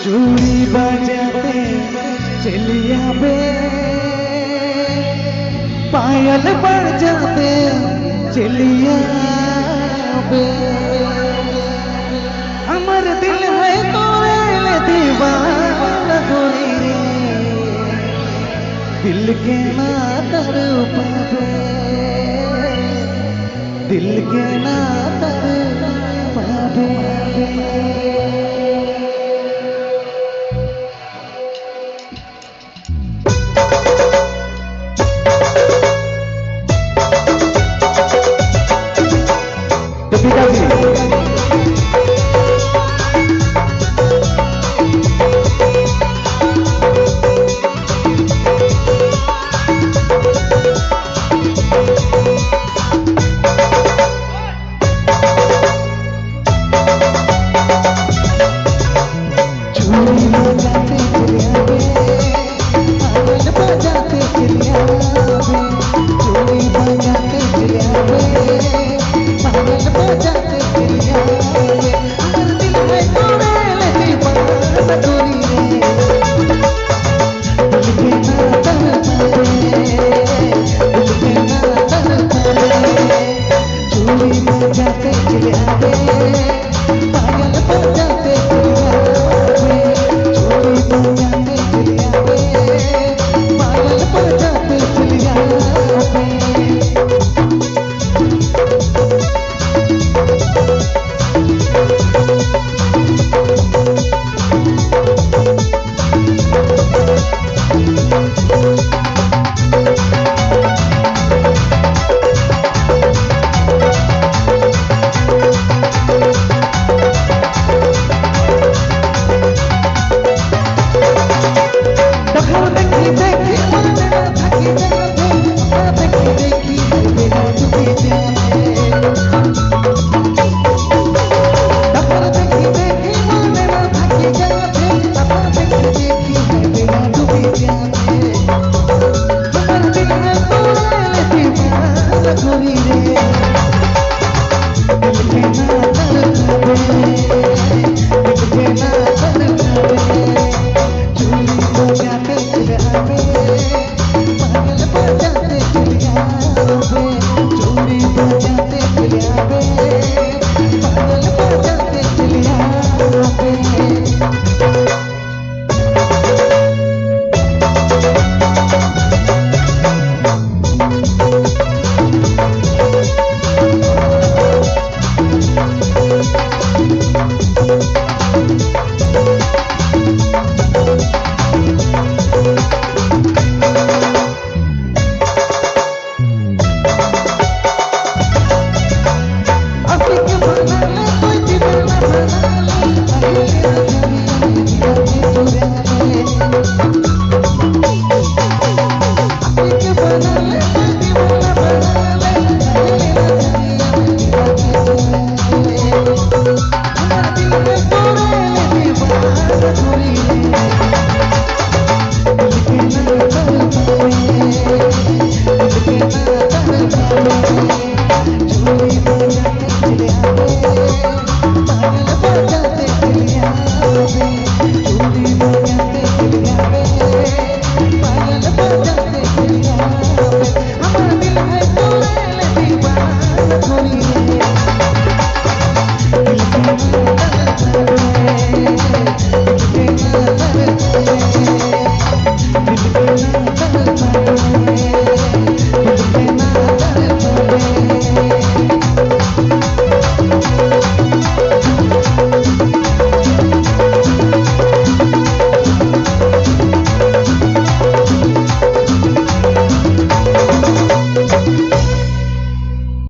चूड़ी बजाते चलिया बे, पायल बजाते चलिया बे। हमर दिल है तोरे दीवाना गोरी रे, दिल के ना तर पावे, दिल के ना तर पावे। दीपिका जी चूड़ी बजाते चलिया बे, पायल बजाते चलिया बे, चूड़ी बजाते चलिया बे, पायल बजाते चलिया बे। हमर दिल है तोरे ले दीवाना गोरी रे, दिल के ना तर पावे, दिल के ना तर पावे। चूड़ी बजाते चलिया बे, पायल बजाते चलिया बे, चूड़ी बजाते चलिया बे, पायल बजाते चलिया बे। तखर देखी देखी मन ना थकी जावे, अपना देखी देखी बिना डूबी जावे। तखर देखी देखी मन ना थकी जावे, अपना देखी देखी बिना डूबी जावे। हमर दिल है तोरे दीवाना गोरी रे, दिल के ना तर पावे, दिल के ना तर पावे। चूड़ी बजाते चले आवे, पायल बजाते चले आवे, चूड़ी बजाते चले आवे, पायल बजाते चले आवे। आशिक बना ले कोई दीवाना बना ले, पहले नजरिया दिया के चुरा ले। आशिक बना ले कोई दीवाना बना ले, पहले नजरिया दिया के चुरा ले। हमारा दिल है तोरे ले दीवाना गोरी रे, दिल के ना तर पावे, दिल के ना तर पावे। चूड़ी बजाते चले आवे, पायल बजाते चले आवे, चूड़ी बजाते चले आवे, पायल बजाते चले आवे। हमारा दिल है तोरे ले दीवाना गोरी रे, दिल के ना तर पावे,